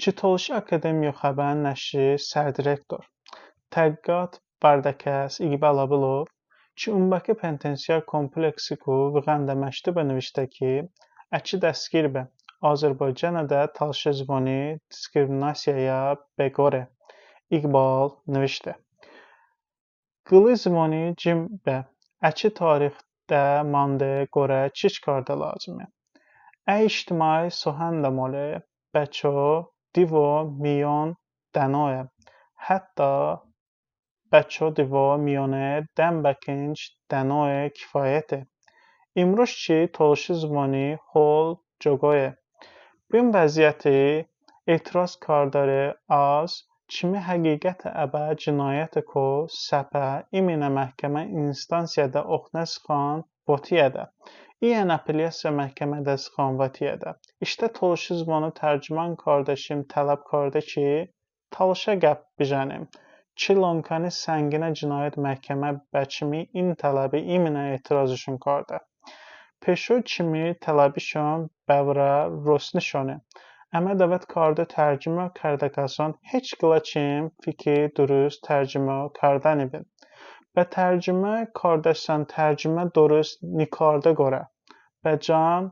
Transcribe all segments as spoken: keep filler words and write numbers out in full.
Çı Tolışi Akademiya xəbər nəşri sərdirektor, təhqiqat bardəkəs İqbal Abilov çı Umbaki penitensiar kompleksiku vığandə məktubə nıvıştə ki, əçəy dəstgir be, Azərbaycanədə talışə zıvoni diskriminasiyaya be qorə. İqbal nıvıştə: Qılə zıvoni cim be, əçəy tarixədə mandə qorə çiç kardə lazıme? Əy ictimai sohəndə mole, bə ço divo miyon dənoye, hətta bə ço divo miyonə dən bə kınc dənoye kifayəte. İmruj çı tolışi zıvoni hol coqoye. Bı vəziyyəti etiroz kardəre az çımi həqiqətə əbə cinoyətiko səpə iminə məhkəmə instansiyədə oxnə sıxan votiyədə, iyən apelyasiya məhkəmədə sıxan votiyədə. İştə tolışi zıvoni tərcümə kardəşim tələb kardə ki, talışə qəp bıjənim. Çı Lankani sənqinə cinoyət məhkəmə bə çımi ın tələbi iminə etirozışon kardə. Peşo çımi tələbışon bə vırə rosnişone. Əmə dəvət kardə tərcümə kardəkəson heç qılə çım fiki durust tərcümə kardənibin. Bə tərcümə kardəkəson tərcümə durust nıkardə qorə, bə can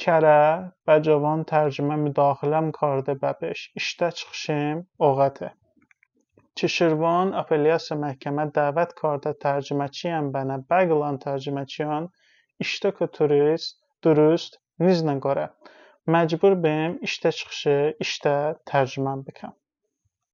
kərə bə cəvon tərcümə mıdoxiləm kardə bəpeşt, ıştə çıxışım oqəte. Çı Şirvan apelyasiya məhkəmə dəvət kardə tərcüməçiyən bənə bə qılon tərcüməçiyon ıştəko turist durust nıznə qorə, məcbur bim ıştə çıxışı ıştə tərcümən bıkəm.